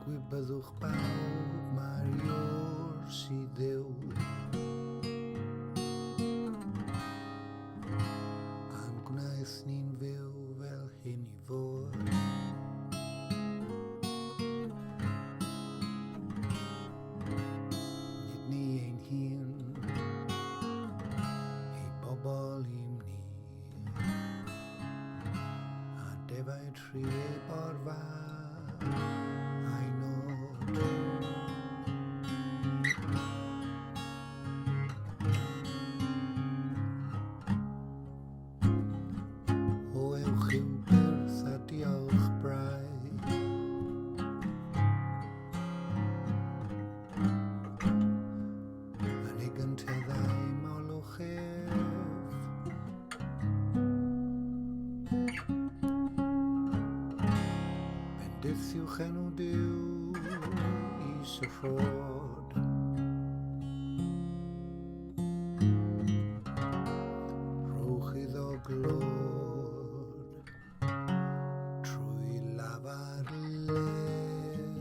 Gwybyddwch bawb mae'r Ior sydd Dduw. A'n gwnaeth ni'n fyw fel hyn i fod. Nid ni ein hun, ei bobl i'm ni. A defaid rhy ei borfa a'i nod. O ewch i'w byrth a diolch brau. Yn ei gynteddau molwch ef. Bendithiwch enw Duw is y rhod. Rhowch iddo glod trwy lafar lef.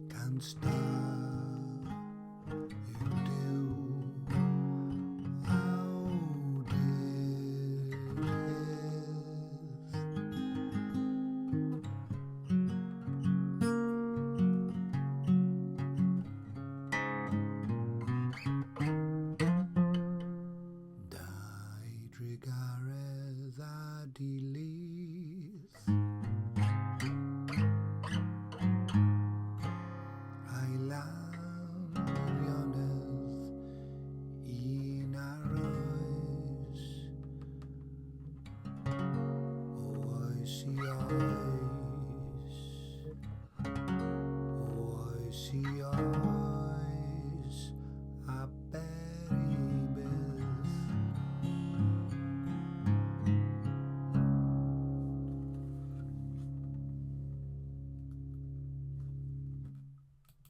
Can't stop yw Duw awdur hedd. Dau drugaredd a dilys. A'i law wirionedd un ar oes, o oes i oes, o oes i oes.